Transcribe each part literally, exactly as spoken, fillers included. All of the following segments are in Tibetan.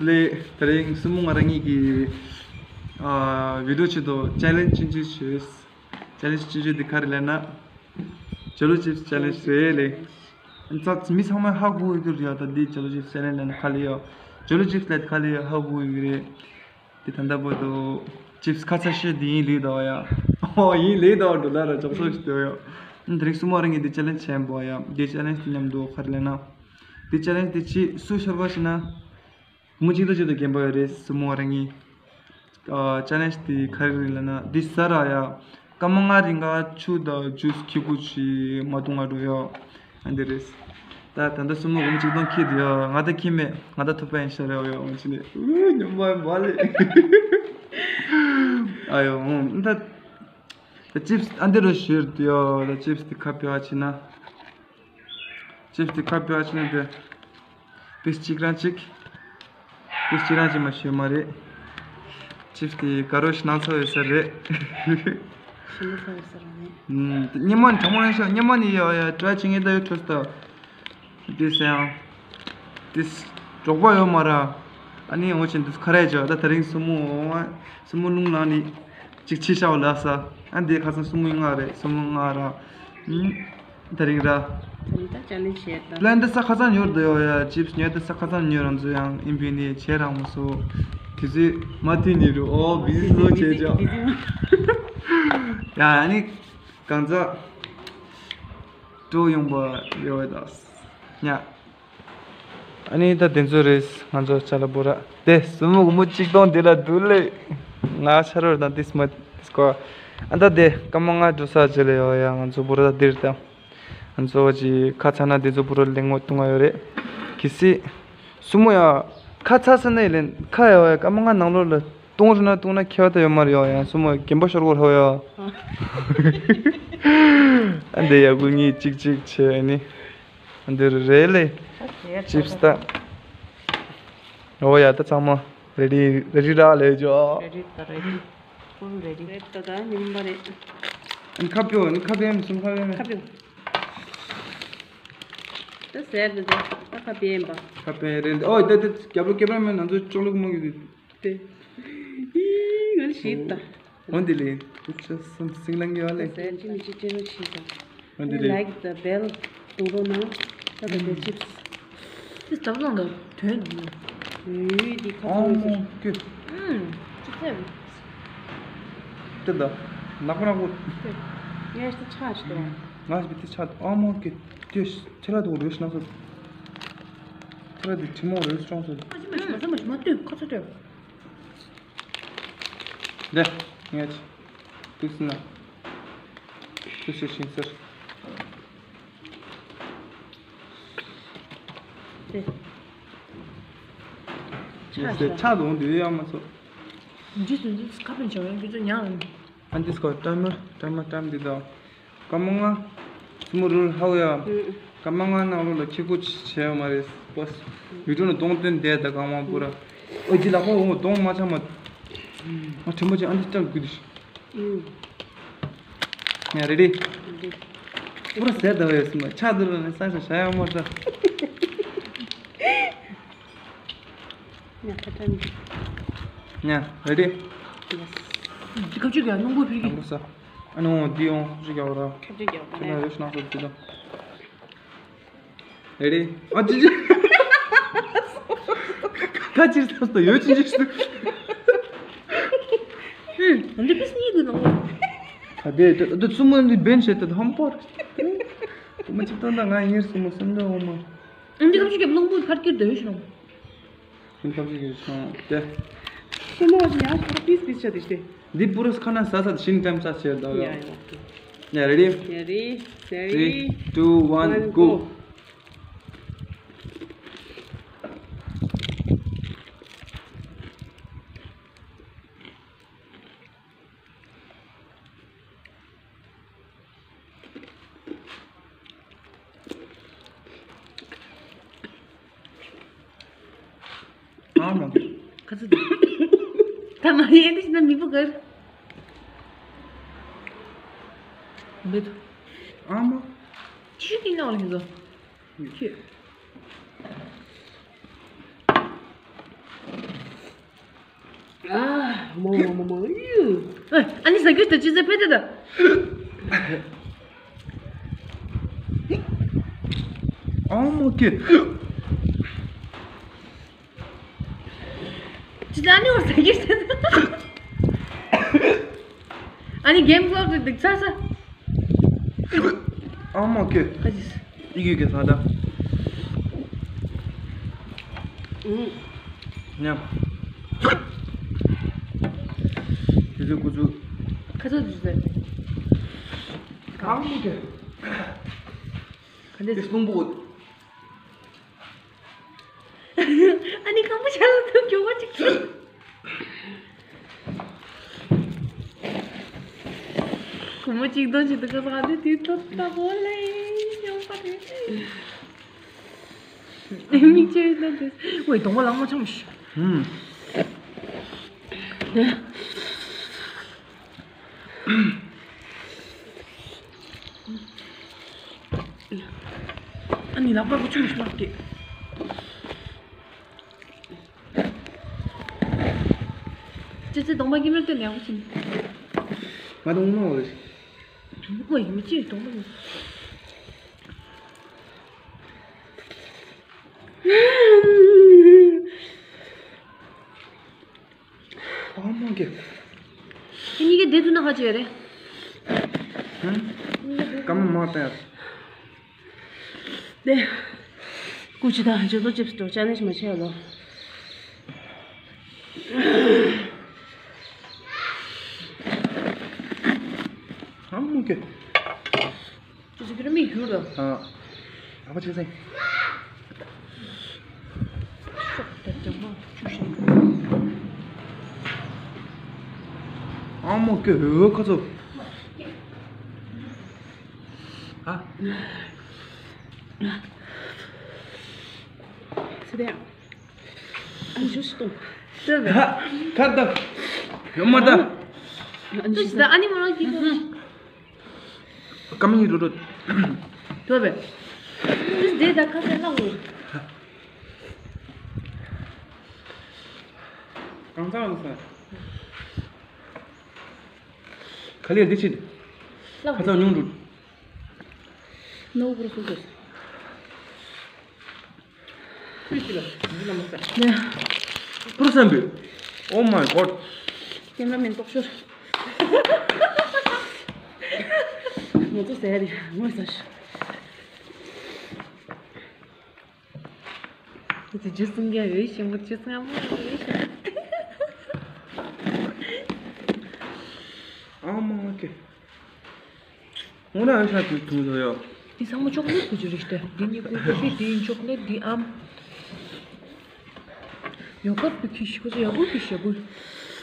ལེ། དེ་རིང་སྲུ་མོ་ང་རང་ཉིད་ཀྱི་ཨ་བི་ཌི་ཡོ་ཆེད་དུ་ཅེ་ལེན་ཇི་ཆུང་ཆུང་བྱས། ཅེ་ལེན་ཇི་ཆུང་ཆུང་འདི་ག་རེ་ལབ་ན། ཇོ་ལོ་ཅིབ་སི་ཅེ་ལེན་ཇི་རེད་ལེ། ཙ་མི་ཚང་མས་ཧ་གོ་གི་རེད་ཡ། ད་འདི་ཇོ་ལོ་ཅིབ་སི་ཅེ་ལེན་ཇི་ལབ་ན་ག་ལེ་ཡ། ཇོ་ལོ་ཅིབ་སི་ལབ་ག་ལེ་ཡ་ཧ་གོ་གི་རེད། དེ་ད་ལྟ་བར་དུ་ཅིབ་སི་ཁ་ཚ་ཤོས་དེ་ཡིན་ལེ་ད་བ་ཡ། ཨོ་ཡིན་ལེ་ད་བ་འགྲོ་ལ་ར་ཅོག་ཙོག་ཞིག་འདུག་ཡ། དེ་རིང་སྲུ་མོ་རང་གིས་འདི་ཅེ་ལེན་ཇི་བྱས་པ་ཡ། འདི་ཅེ་ལེན་ཇི་དེ་མཉམ་དུ་ག་རེ་ལབ་ན། འདི་ཅེ་ལེན་ཇི་དེ་ཅི་སུ་ཤོར་བ་ཞིག་ན། མུ་གཅིག་ཏུ་གཅིག་ཏུ་རྒན་པ་ཡོད་རེད་སྲུ་མོ་རང་གིས། ཨ་ཅེ་ལེན་ཇི་དེ་ག་རེ་རེད་ལབ་ན། འདི་ཟ་ར་ཡ། སྐར་མ་ལྔ་རིང་ག་ཆུ་དང་ཇུས་ཁྱི་གུ་ཅི་མ་བཏུང་ང་འགྲོ་ཡ། ཨ་འདི་རེད། ད་ད་ལྟ་སྲུ་མོ་སྒོར་མོ་ཆིག་སྟོང་ཁྱེར་འདུག་ཡ། ང་ད་ཁྱེར་མེད། ང་ད་ཐུག་པ་ཡིན་ཤག་རེད་ཡ། ང་ཅི་ནས་ཨུ་ཉམས་པ་མ་ལེ། ཨ་ཡོ་ད་ད་ཅིབ་སི་ཨ་འདི་རུ་ཞུར་འདུག་ཡ། ད་ཅིབ་སི་དེ་ཁ་ཕྱེ་བ་ཕྱིན་ན། ཅིབ་སི་དེ་ཁ་ཕྱེ་བ་ཕྱིན་ན་དེ། པིས་གཅིག་རང་གཅིག་པིས་གཅིག་རང་གཅིག་མ་ཤེས་མ་རེད། ཅིབ་སི་དེ་དགའ་རོགས་ཤིག་གནང་ཚར་ཡོད་ས་རེད། ཤིང་ཚ་ཡོད་ས་རེད་ནི། ཨུམ། སྙེ་མ་ནི་གྲང་མོ་རང་ཤག་སྙེ་མ་ནི་ཡ་ཡ་ཏྲ་ཅིང་ངེ་ད་ཡོད་ཁྲོས་ད། དེ་སེང་། དེ་འབྲོག་པ་ཡོད་མ་ར། ཨ་ནི་འོ་ཆེན་དུ་ཁ་རས་ཅོ་ད་དེ་རིང་སྲུ་མོ་འོ། སྲུ་མོ་རླུང་ལངས་ནི། གཅིག་ཕྱི་ཤ་བ་ལ་ས། ཨ་འདི་ཁ་སང་སྲུ་མོ་ཡིན་ང་རེད་སྲུ་མོ་ང་ར། ཨུམ། དེ་རིང་ར། དེ་རིང་ད་ཅ་ལེན་བྱས་ད། ལན་འདི་ས་ཁ་སང་ཉོར་འདི་ཡོད་ཡ། ཅིབ་སི་ཉོས་འདི་ས་ཁ་སང་ཉོས་རང་ཚོ་ཡང་ཨིན་པིན་ནི་བྱས་རང་མ་སོ། དེ་ཚོས་མ་མཐུན་ནི་རུ་ཨོ་བི་ཟི་ལོ་བྱས་ཅོ། ཡ་ཨ་ནི། གང་ཚ། སྤྲོ་ཡོང་པ་ཡོད་ད། ཉ། ཨ་ནི་ད་དེ་ཚོ་རེད། ང་ཚོ་ཅ་ལག་པོ་ར། དེ་སྲུ་མོ་སྒོར་མོ་གཅིག་སྟོང་དེ་ལ་འདུག་ལེ། ང་ཆ་རོགས་དང་ཏིས་མ་ཏིས་ཀོ། ཨ་ད་དེ་སྐར་མ་ལྔ་འགྲོ་ས་ཅི་ལེ་ཡོ་ཡ། ང་ཚོ་པོ་ར་ད་འདིར་ད། ང་ཚོ་ཅི་ཁ་ཚ་ན་དེ་ཚོ་པོ་ར་ལེང་ངོ་བཏུང་ང་ཡོད་རེད། གི་སི། སྲུ་མོ་ཡ། ཁ་ཚ་ས་ནས་ལེན་ཁ་ཡོ་ཡ་སྐར་མ་ལྔ་ནང་ལོགས་ལ། བཏུང་རུ་ན་བཏུང་ན་ཁྱད་པར་ད་ཡོད་མ་རེད་ཡོ་ཡ། སྲུ་མོ་རྒན་པོ་ཤོར་གོ་ཧོ་ཡོ། ཨ་འདི་ཡ་གུ་གཉིས་གཅིག་གཅིག་བྱས་ནི། འདིར་རེད་ལེ། ཅིབ་སི་ད། འོ་ཡ་ད་ཚང་མ་རེ་ཌི་རེ་ཌི་ར་ལེ་ཇོ། རེ་ཌི་ད་རེ་ཌི། ཕུལ་རེ་ཌི། རེད་ད་ད་ཉིན་པ་རེད། ཨན་ཁ་པིའོ་ཨན་ཁ་པིའོ་སུམ་ཁ་པིའོ་ཁ་པིའོ། ད་ཟེར་ད་ད་ད་ཁ་པིའོ་ཡིན་པ། ཁ་པིའོ་རེད། ཨོ་ད་ད་རྒྱབ་ལོ་ཀེ་མེ་ར་མེན་ང་ཚོ་ཅོག་ལོ་ཀུ་མ་གི་དུས། དེ། ཨི་ང་ལ་ཤེས་ད། འོན་ཏེ་ལེ། ཨུ་ཅག་སམ་སིང་ལང་གི་ཡོད་ལེ། ཟེར་ཅི་མི་ཅི་ཅི་རུ་ཤེས་ད། འོན་ཏེ་ལེ། ལའིག་ད་བེལ་གཏོང་རོགས་གནང་། ད་ད་དེ་ཅིབ་སི། དེ་ཙབ་ཙང་ད་དོན་འདུག་ཡོད་འདི་ཁ་ཨ་ཚང་མོ་ཟེར། ཀེ། ཨུམ། ཅི་ཟེར། དེ་ད། ནག་པོ་ནག་པོ། ངས་དེ་ཆགས་ཤི་དོ། ང་ཞིག་དེ་ཆགས་ཨ་མོ་ཀེ། དེ་ཐེ་ལ་དུ་རེ་ཤི་ན་སོ། ཐེ་ལ་དེ་ཁྲི་མོ་རེ་ཤི་ཅོང་སོ། ཨ་ཅི་མ་ཤི་མ་ཟ་མ་ཤི་མ་ལྟོས་ཁ་ཚ་ལྟོས། ལེ། ངས་ཅི། ཏུས་ན། ཏུས་ཤིང་སར། ཏེ། ཡེ་སེ་ཆ་དོང་དུ་ཡ་མ་སོ། འཇིག་སུ་འཇིག་ཁ་པན་བྱ་བའི་སྐྱིད་ཚོ་ཉང་། ཨན་ཏིས་ཀོ་ཏྲ་མ་ཏྲ་མ་ཏྲམ་འདི་དང་། སྐར་མ་ལྔ། སྲུ་མོ་རུལ་ཧའོ་ཡ། སྐར་མ་ལྔ་ནང་ལོགས་ལ་ཁྱི་གུ་ཆེ་བ་མ་རེད། བོས། བི་ཀྲུ་ནི་གདོང་སྟོན་བསྡད་ད་གང་མང་པོ་ར། ཨོ་ཇི་ལག་པ་འོ་གདོང་མ་ཆགས་མ། ང་དྲིན་པོ་ཆེ་ཨན་ཏིས་ཏྲ་གུ་དུ་ཤི། ཡ་རེ་ཌི། པུ་ར་ཟེར་ད་བས་སུ་མ་ཆགས་འདུག་ལ་ནི་ས་ས་ཤ་ཡ་མ་ད། ཉ་ཁ་ཏན། ཉ་རེ་ཌི། ཡེ་སི། ཁ་ཆུ་ག་རླུང་བུ་ཕིར་གི། ཁམ་བུ་ས། ཨ་ནོ་འདི་ཡོང་ཁ་ཆུ་ག་བ་ར། ཁ་ཆུ་ག་བ་ཁ་ན་རེ་ཤི་ན་སོ་འདི་དང་། རེ་ཌི། ཨ་ཅི་ཅི། ཁ་ཅིར་སོ་ད་ཡོད་ཅི་ཅི་སུ། ཨུམ། འདི་པིས་ནི་གི་ནོ། ད་དེ་ད་སུ་མོ་འདི་བེན་ཤེ་ད་ཧམ་པོར། ཀུ་མ་ཅི་ཏོན་ད་ང་ཉེར་སུ་མོ་སུ་འདི་འོ་མ། འདི་ཁ་ཆུ་ག་རླུང་བུ་ཕར་ཀིར་ད་ཡོད་ཤི་ནོ། ཤིན་ཐབས་ཤིག་གིས་སོང་སྟེ། ཤི་མོ་ཡང་ཁོ་པིས་པིས་ཆ་དེ་སྟེ། འདི་པུ་རུ་ཁ་ན་ས་ས་ཤིན་ཏམ་ས་ཆེར་དོ་ཡོ། ཡ་ཡ་ཨོ་ཀེ། ཡ་རེ་ཌི། ཡ་རེ། ཡ་རེ། Three, two, one, go. ཨ་མ། ཁ་ཚ་དེ། ད་མ་ཡེ་འདི་ཕྱི་ན་མི་བུ་གར། འབེ་ཐུ། ཨ་མ། ཅི་ཤི་ཏི་ན་འོ་ལི་ཟོ། ཁྱོད། ཨ་མོ་མོ་མོ་མོ་ཡུ། ཨ་ནི་ཟ་གི་ད་ཅི་ཟེ་ཕེ་ཏེ་ད། ཨ་མོ་ཀེ། ཅི་ད་ནི་འོ་ཟ་གི་ད། ཨ་ནི་གེམ་ཀློབ་ཏུ་འདུག་ཚ་ས། ཨ་མ་ཀེ། ཨ་ཅི། ཨི་གེ་གེ་ས་ད། ཨུ། ཉམ། དེ་ཚོ་ཁུ་ཚུ། ཁ་ཚ་དུ་ཚོ། ཨ་མ་ཀེ། ག་འདྲ། དེ་སྟོང་པོ། ཨ་ནི་ཁམ་བུ་ཆ་ལ་ཐུག་གྱོ་བ་ཅིག་སྒོར་མོ་གཅིག་སྟོང་ཅིག་འདུག་ག་ས་ཨ་ནི་དེ་ཐོབ་ལྟ་བོ་ལེ་ཡོང་པ་རེད། མིག་ཆུ་ཡོད་ན་དེ། ཝེ་གདོང་པ་ལངས་མ་ཆོམ་ཤི། ཧུམ། ཨ་ནི་ལག་པ་གོ་ཆུང་ཞིག་ལགས་ཏེ། ཙི་ཙི་གདོང་པ་ཀི་མེར་སྟོན་ཡག་པོ་ཕྱིན། ང་གདོང་མ་འོ་རེད། ཨོ་ཡིན་མི་ཅི་གདོང་པ་ཡིན། ཨ་མ་གི། ཁྱེད་གཉིས་ཀའི་བསྡད་ཐུབ་ན་ཧ་ཅང་ཡག་རེད། ཧུམ། སྐར་མ་མང་བཏང་ཡག་དེ། སྐུ་མཁྱེན་དང་ཇོ་ཏོ་ཅིབ་སི་དང་ཅ་ལེན་ཇི་མ་བྱས་ལོ། ཨ་མ་གི། ཅི་ཟེར་གྱི་རེད་མིག་གྱུར་དང་། ཨ། ཨ་ཕ་ཆེ་སེང་། ཨ་མ་ཀེ་འོ་ཁ་ཚོ། ཨ། ཚེ་དེ། ཨ་ནི་ཞུ་སྟོང་། ཁར་ད། ཡོད་མ་ད། ཨ་ནི་ཞུ་ད་ཨ་ནི་མ་རང་གི་ཀ་མི་རུ་རུ། ཐོབ་པས། ཏིས་དེ་ད་ཁ་ཟས་ལ་འོ། གང་ཚང་ལ་ས། ག་ལེར་འདི་ཕྱིན། ཁ་ཚང་ཉུང་འགྲོ། ནོ་པུ་རུ་སུ་དེ། ཁུལ་ཞིག་ལ་འདི་ལ་མ་ཟ། ནེ། པུ་རུ་སམ་བུ། Oh my god. ཀེམ་ར་མེན་ཏོག་ཤོར། ང་ཚོ་ཟས་རེད་ངོ་ཟ་ཤི། དེ་ཇི་སུང་ག་ཡོད་ཤིང་མོ་ཇི་སུང་མོ་ཡོད་ཤིང་། ཨ་མ་ཀེ། འོ་ན་ཨ་ཤ་དུ་ཐུང་ཟོ་ཡོ། འདི་ཚང་མ་ཅོག་ལེ་ཊི་གི་ཅུ་རེད་ཤི། འདི་ནི་ཀུ་ཀུ་ཤི། འདི་ཅོག་ལེ་ཊི། འདི་ཨམ། ཡོ་གར་ཊི་ཁི་ཤི་ཁོ་ཚོ་ཡག་པོ་ཁི་ཤི་ཡག་པོ།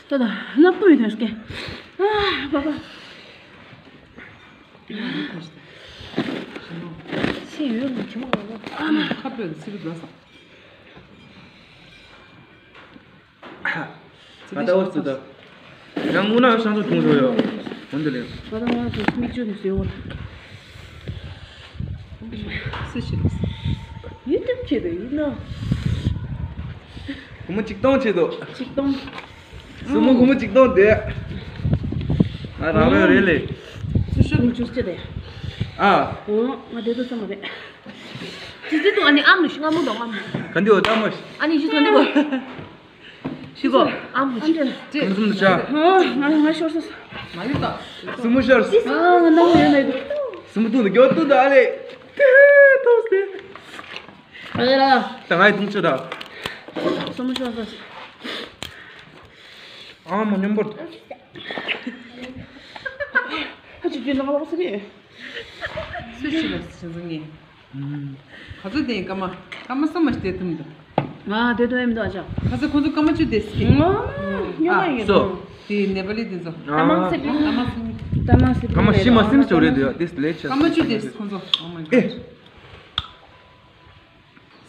ད་ད་ནག་པོ་ཡོད་ཐལ་སྐད། ཨ་པ་པ། ཤི་ཡོད་ནི་ཁྱི་མོ་ལ་ལ། ཨ་ན་ཁ་པོས་སི་རི་དགོས་སམ། ང་ད་འོ་སི་ད། ཡང་དངོས་གནས་ཤང་ཚོ་ཐུང་ཚོ་ཡོད། འོན་ཏེ་ལེ། ང་ད་ང་ཚོ་མིག་ཆུ་ནས་ཟེར་འོ། སུ་ཞིག་རེད། ཡུ་ཊུབ་བྱེད་དུ་ཡིན་ནོ། སྒོར་མོ་གཅིག་སྟོང་བྱེད་དོ། གཅིག་སྟོང་། སུ་མོ་སྒོར་མོ་གཅིག་སྟོང་དེ། ང་རང་རེ་རེད་ལེ། སུ་ཤོག་གི་ཅུས་བྱེད་དེ། ཨ། འོ་ང་དེ་ཚོ་ཚང་མ་རེད། ཅི་ཟེར་དུ་ཨ་ནི་ཨམ་ནི་ཤི་ང་མོ་དང་ཨམ། ག་འདི་འོ་ད་མོ་ཤི། ཨ་ནི་ཤི་ཚོ་འདི་གོ། ཤི་གོ། ཨམ་ཤི། ཁོང་གསུམ་དུ་ཆ། ཨ་ང་ང་ཤོར་སོང་། མ་ཡུལ་དང་། སུ་མོ་ཤོར། ཨ་ང་ནང་ཡོད་ནས་འདུག་སུ་མོ་ཐུག་ནས་མགྱོགས་ཐུག་ད་ཨ་ལེ། ཐོག་སྟེ། ཨ་ལ། ད་ང་ཡི་ཐུང་ཆུ་ད། སུ་མོ་ཤོར་སོང་། ཨ་མ་མཉམ་པོར། ཧ་ཅི་ཅི་ནང་ལོག་སི་རེད། སུ་ཞིག་ལ་སི་ཟིན་ངེས། ག་ཚོད་དེ་སྐར་མ། སྐར་མ་གསུམ་མ་ཞིག་དེ་ཐུམ་འདུག་ང་དེ་དོན་མི་འདུག་ཨ་ཅག་ག་ཚོད་ཁོང་ཚོ་སྐར་མ་བཅུ་དེ་སི། ང་ཉོ་མ་ཡིན། སོ། དེ་ནེ་པ་ལི་དེ་ཚོ། ཏ་མང་སི་པི། ཏ་མང་སི་པི། ཏ་མང་སི་པི། སྐར་མ་བཞི་མ་སིམ་ཅོ་རེད་འདུག་དེ་ལས་ཆེ། སྐར་མ་བཅུ་དེ་སི་ཁོང་ཚོ། Oh my god. ཨེ།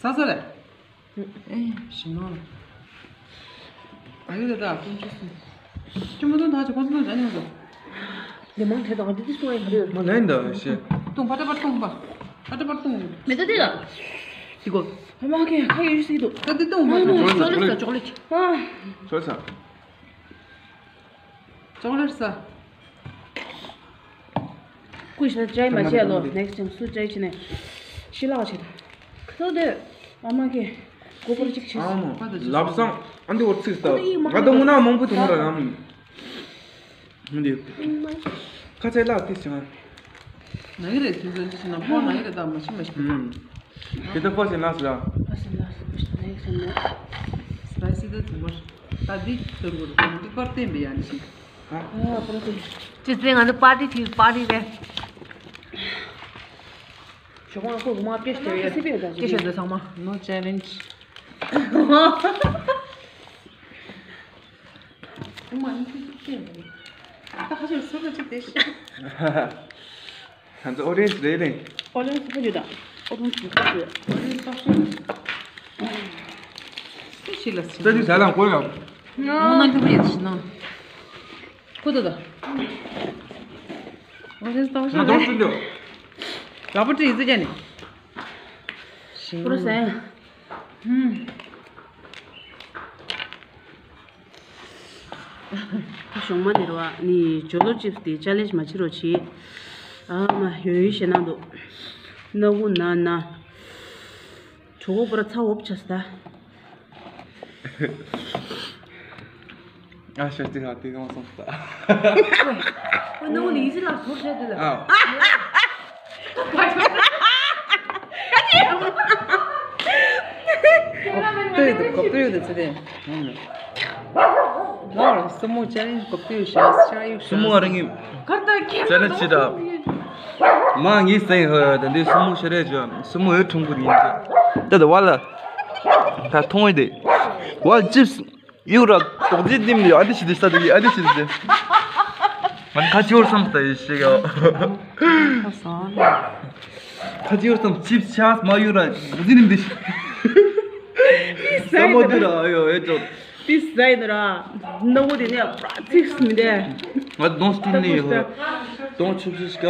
ས་ས་རེད། ཨེ་ཞིམ་ནོ། ཨ་ཡོད་ད་ཀུན་ཆུ་སུ། ཁྱི་མོ་དོན་ཐག་ཆོད་ཁོང་ཚོ་དོན་ཅན་ཡོང་སོ། ལས་མང་ཐེ་དང་འདི་འདི་སོང་ཡ་ག་རེ། མ་ལན་ད་ཤེ། ཏུང་པ་ཏ་པ་ཏུང་པ། པ་ཏ་པ་ཏུང་། མེ་ཏོ་དེ་ལ། ཤི་གོ། ཨ་མ་ཁེ་ཁ་ཡོད་ཤི་དུ། ད་དེ་ཏུང་པ་ན། ཅོག་ལེ་ས་ཅོག་ལེ་ཆི། ཨ། ཅོག་ལེ་ས། ཅོག་ལེར་ས། ཀུ་ཤ་ཅའི་མ་བྱས་ལོ། next time སུ་ཅའི་ཆི་ནས་ཤི་ལག་བྱེད། ཁ་ཐོག་དེ་ཨ་མ་གི་གོ་པར་ཅིག་བྱེད། ཨ་མ་ལབ་སང་ཨ་འདི་བར་ཚིག་ལྟ། ང་ད་དངོས་གནས་མང་པོ་དེ་མོ་ར་ཡང་འདི་ཁ་ཚད་ལག་དེ་བྱ། ན་གི་རེད། དུས་ཚོད་འདི་ཕྱིན་ན་ཕོག་ན་གི་རེད། ད་མ་ཤི་མ་ཤི། དེ་ད་ཕོག་ཟིན་ན་ཟེར། ཕོག་ཟིན་ན་ཟེར། next time སི་པའི་སི་དེ་དུ་མར་ད་འདི་ཐོར་གོ་རེད། འདི་པར་བསྟན་པའི་ཡང་ནི་ཞིག་ཅི་ཚེ་ང་ཚོ་པར་ཊི་དེ་པར་ཊི་རེད། ཞོགས་པ་ཁོ་གོ་མ་པེ་སྟེ་ཡོད། སི་པའི་ཡོད་ད་ཅི་ཤོད་དོ་ཚང་མ། No challenge. ཨ་མ་ཨ་ཁུ་ཁྱེད་ད་ཁ་ཤས་སོ་ལ་ཅིག་དེ་ཤི། ང་ཚོ་ཨོ་རེན་ཇི་རེད་ལེ། ཨོ་རེན་ཇི་ཕ་ཡོད་ད། ཨོ་རེན་ཇི་ཕ་ཡོད། ཨོ་རེན་ཇི་ཕ་ཤོད། སུ་ཤི་ལ་སི། ཙ་ཅིག་ཟ་ལང་གོ་ཡང་། ངོ་ན་ཁྱོད་ཡིན་ཤི་ན། ཁུ་ད་ད། ཨོ་རེན་ཇི་ཕ་ཤོད་ང་དོག་ལེ། ཤི་འདུག་ལ་པོ་ཏི་ཡི་ཙི་ཅན་ནི། པུ་རུ་སེ། ཧུམ། གཞུང་མ་དེ་རུ་བ་ནི་ཇོ་ལོ་ཅིབ་སི་དེ་ཅ་ལེན་ཇི་མ་བྱེད་རོགས་བྱེད། ཨ་མ་ཡོད་ཡོད་ཞེད་སྣང་འདུག་སྣ་ཁུག་ན་ན། གྲོད་ཁོག་པུ་ར་ཚ་འོབ་ཆ་སི་ད། ཨ་ཤ་ཏི་ཧ་ཏི་གང་སོང་ད། ཨོ་ནོ་ལི་ཟི་ལ་ཐོབ་ཤ་དེ་ལ། ཨ། གོ་བསྡུར་ཡོད་དུ་གོ་བསྡུར་ཡོད་དུ་ཚེ་དེ། ལོར་སུ་མོ་ཅ་ལེན་གོ་བསྡུར་ཤ་ཤ་ཡུ་སུ་མོ་རང་གི་ཅ་ལེན་ཇི་ད། མ་ངའི་སེང་ཧ་ད་འདི་སུ་མོ་ཤ་རེ་ཇོ་སུ་མོ་ཨེ་ཁྲུང་གུ་ཡིན་ཇོ། ད་ད་བ་ལ། ད་མཐོང་ཡོད་དེ། བ་ལ་ཅིབ་སི། ཡུ་ར་དོག་ཅི་ཏིམ་ལི་ཨ་དི་ཤི་དི་ས་དི་ཨ་དི་ཤི་དི་ས། ང་ཁ་ཅིའོར་སམ་སྟ་ཡི་ཤི་ག་ཁ་ཅིའོར་སམ་ཅིབ་ཤ་མ་ཡུ་ར་དོག་ཅི་ཏིམ་དི་ཤི། ས་མོ་དི་ར་ཨ་ཡོ་ཨེ་ཅོ། དི་ས་ཡི་ར་ནོ་བོ་དི་ནེ་པྲ་ཚིགས་མི་དེ། ང་དོང་སྟིམ་ནི་ཡོ། དོང་ཆུབ་ཤི་ཤི་ག་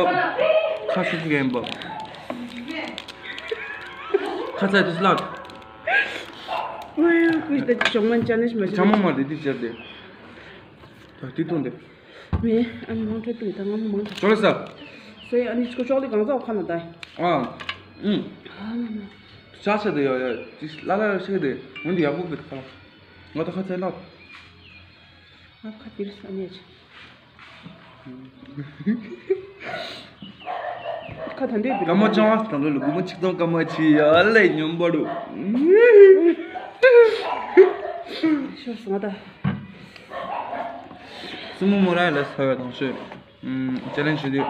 ཁ་ཤུ་ཤི་ག་ཡིན་པ། ཁ་ཚ་དི་ཤི་ལགས། ཨོ་ཡ་ཀུ་ཤ་ད་ཅོག་མན་ཅ་ལེན་ཇི་མ་ཅ་ལེན་ཇི། ཆ་མོ་མ་དེ་དི་ཅར་དེ། ད་དེ་གཏོང་དེ། མེ་ཨ་མང་ཁྲོད་དུ་ད་ང་མང་ཁྲོད། ཅོག་ལེ་ས། སོ་ཡ་ཨ་ནི་ཅིག་ཅོག་ལེ་གང་ཚ་ཁ་ན་ད། ཨ། ཨུམ། ཨ་ན་ན། ཅག་ཆ་དེ་ཡོ་ཡོ་ཅིག་ལ་ལ་ཤེ་དེ་འོན་ཏེ་ཡག་པོ་བེད་ཁ། ང་ད་ཁ་ཚ་ལགས། ང་ཁ་དིར་ས་ནས་ཅི། ཁ་ད་འདོད་པའི་སྐར་མ་ལྕང་བ་དང་ལོ་ལ་སྒོར་མོ་ཆིག་སྟོང་སྐར་མ་ཆི་ཡ་ལེ་ཉོན་པ་རུ། ཤོར་སོང་ད། སུ་མོ་མོ་ར་ལ་ས་ཡ་དང་ཤོད། ཅ་ལེན་ཇི་བྱེད་དུས།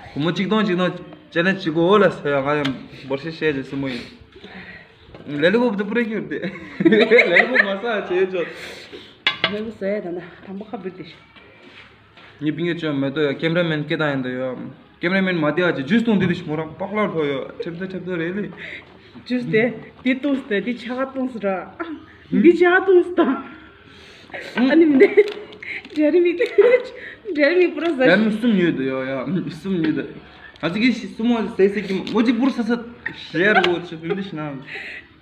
སྒོར་མོ་ཆིག་སྟོང་ཆིག་སྟོང་ཅ་ལེན་ཇི་བྱེད་གོ་ལ་ས་ཡ་ང་ཡང་འབོར་ཤེས་ཤེས་ཀྱི་སུ་མོ་ཡིན། ལེ་ལུ་བབ་ཏུ་པུ་རེ་ཁྱུར་ཏེ། ལེ་ལུ་མ་ས་ཡ་བྱེད་ཆོག་ལེ་ལུ་ས་ཡ་ད་ན་དམ་པ་ཁ་བུད་དེ། ངའི་པིང་ངེ་ཅོ་མེ་ཏོ་ཡ་ཀེམ་ར་མེན་སྐད་བཏང་ཡིན་ད་ཡོ། ཀེམ་ར་མེན་མ་བདེ་བ་ཅི་ཇུས་གཏོང་དེ་དུ་ཞིག་མོ་རང་པག་ལ་ལྷོ་ཡོ་ཁྲེབ་ཏོ་ཁྲེབ་ཏོ་རེད་ལེ། ཇུས་དེ་དེ་གཏོང་སྟེ་དེ་ཆ་ག་གཏོང་སི་ར། དེ་ཆ་ག་གཏོང་སི་ད། ཨ་ནི་མི་འདི་འབྲས་མི་འདི་འབྲས་མི་པུ་ར་ཟ། འབྲས་མི་གསུམ་ཡོད་དུ་ཡོ་ཡ་གསུམ་ཡོད་དུ། ང་ཅིག་གི་ཤི་སུ་མོ་ཟེ་ཟེ་གི་མོ་ཅིག་པུ་ར་ས་ས་ཞེ་ར་གོ་ཆུ་བིན་འདི་ཤི་ན།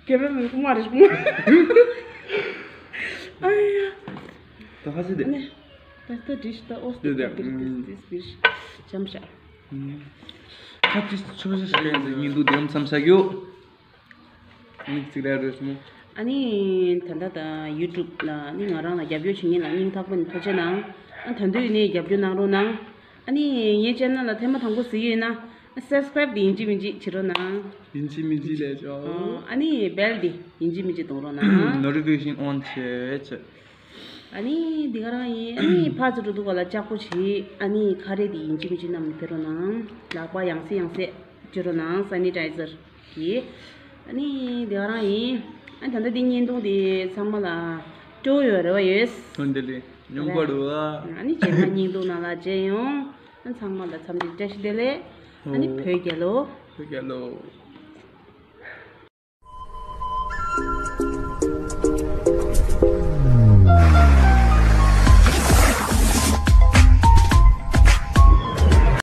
ཀེམ་ར་མེན་ཀུ་མ་རེ་ཀུ་མ། ཨ་ཡ། ད་ཧ་སི་དེ། ད་ལྟ་བྲིས་ཤི་ད་ཨོ་སི་དེ་དེ་དེ་དེ་དེ་དེ་བྲིས་བྲིས་བྱམས་ཤ། ཁ་ཅིག་ཆོས་ཤ་ཤ་ཡིན་དུ་ཉིན་དུ་དེམ་བསམ་ཤ་གྱོ། ཨ་ནི་ཅིག་རེ་རེ་སོང་། ཨ་ནི་ད་ལྟ་ད་ཡུ་ཊུབ་ལ་ཨ་ནི་ང་རང་ལ་རྒྱབ་སྐྱོར་བྱེད་མཁན་ལ་སྙིང་ཐག་པ་ནས་ཐུགས་རྗེ་གནང་། ཨ་ད་དུང་ནས་རྒྱབ་སྐྱོར་གནང་རོགས་གནང་། ཨ་ནི་ངའི་ཅེ་ནལ་ལ་ཐེངས་མ་དང་པོ་གཟིགས་ཡོད་ན་སབ་སི་ཀ་རེབ་དེ་ཡིན་གཅིག་མིན་གཅིག་བྱེད་རོགས་གནང་། ཡིན་གཅིག་མིན་གཅིག་ལས་ཆོག་ཨ་ནི་བེལ་དེ་ཡིན་གཅིག་མིན་གཅིག་གཏོང་རོགས་གནང་། Notification on བྱེད་བྱེད། ཨ་ནི་འདི་ག་རང་ཡིན། ཨ་ནི་ཕར་ཚུར་འགྲོ་འདུག་ག་ལ་ལྕགས་པོ་བྱེད། ཨ་ནི་ཁ་རས་དེ་ཡིན་གཅིག་མིན་གཅིག་བསྣམས་ནས་ཕེབས་རོགས་གནང་། ལག་པ་ཡང་སེ་ཡང་སེ་བྱེད་རོགས་གནང་། སེ་ནི་ཊའི་ཛར་གྱིས། ཨ་ནི་འདི་ག་རང་ཡིན། ཨ་ནི་ད་ལྟ་འདི་བརྙན་ཐུང་དེ་ཚང་མ་ལ་སྤྲོ་ཡོད་རེ་བ་ཡོད། ཐུན་ཏེ་ལི་ཉུང་པ་རུ་བ། ཨ་ནི་རྗེས་མ་བརྙན་ཐུང་ནང་ལ་མཇལ་ཡོང་། ཨ་ཚང་མ་ལ་འཚམས་འདྲི་བཀྲ་ཤིས་བདེ་ལེགས། ཨ་ནི་ཨོ། བོད་རྒྱལ་ལོ། བོད་རྒྱལ་ལོ།